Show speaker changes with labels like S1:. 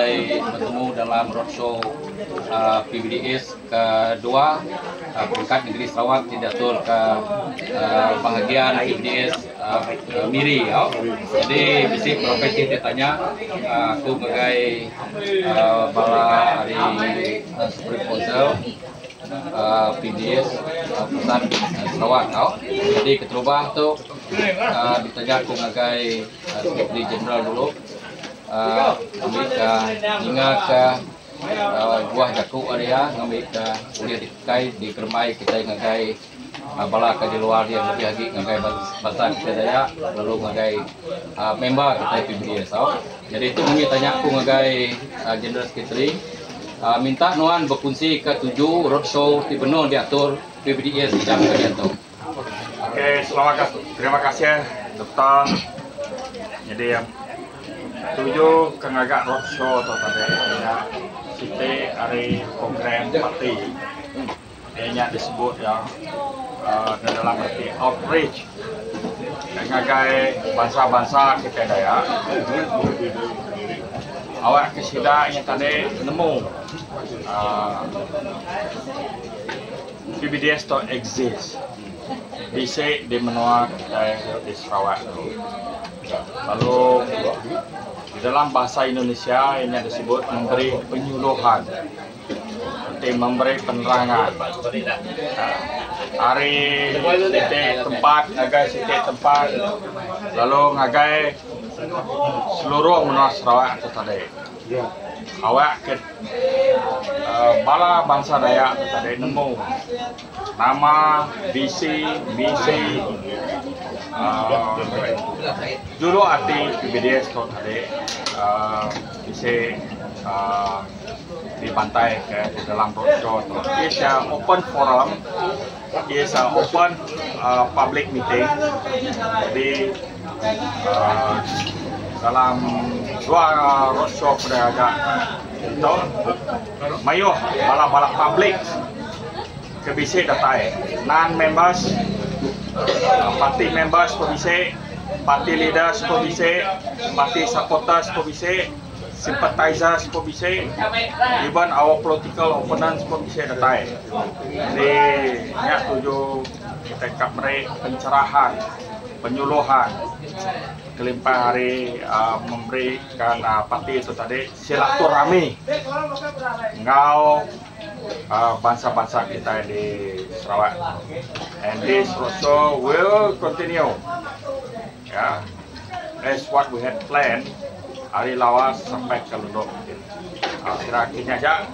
S1: Kitai betemu dalam roadshow PBDS kedua peringkat negeri Sarawak ti diatur ke bahagian PBDS Miri. Jadi bisi berapa iti ti tanya aku ngagai bala ari Supreme Council PBDS Pusat Sarawak. Jadi keterubah tu ditanya aku ngagai Sekretari Jeneral dulu ngambika ningaka buah jaku ari iya ngambika ulih dikai dikerembai kitai ngagai bala ke di luar iya lebih agi ngagai bansa kitai Dayak lalu ngagai member kitai PBDS tau. Jadi tu munyi tanya aku ngagai General Secretary minta nuan bekunsika tuju roadshow ti benung diatur PBDS jam ke diatu.
S2: Okey, selamat terima kasih Doktor. Jadi tuju ke ngaga roadshow tu tadi nya siti ari program parti iya nya disebut iya uhh dalam reti outreach ngagai bansa-bansa kitai Dayak awak ke sida nya tadi nemu uhh PBDS tu exist bisi di menua kitai di Sarawak tu. Lalu di dalam bahasa Indonesia inya disebut memberi penyuluhan reti memberi penerangan ari siti tempat ngagai siti tempat lalu ngagai seluruh menua Sarawak tu tadi. Awak ke Bala bansa Dayak tu tadi nemu nama visi misi uhh juluk ati PBDS tu tadi uhh bisi uhh dibantai ke di dalam roadshow tu. Is a open forum, is a open uhh public meeting jadi uhh dalam dua roadshow ke udah ngaga. Ditu mayuh bala-bala public ke bisi datai non members party members pun bisi, party leaders pun bisi, party supporters pun bisi, sympathizers pun bisi, even our political opponents pun bisi datai. Jadi nya tuju kitai ka meri pencerahan, penyuluhan. Kelimpah ari memberikan parti tu tadi silaturahmi enggau bansa-bansa kitai di Sarawak. And this also will continue ya as what we had planned ari Lawas sampai ke Lundu. Kira kinya aja.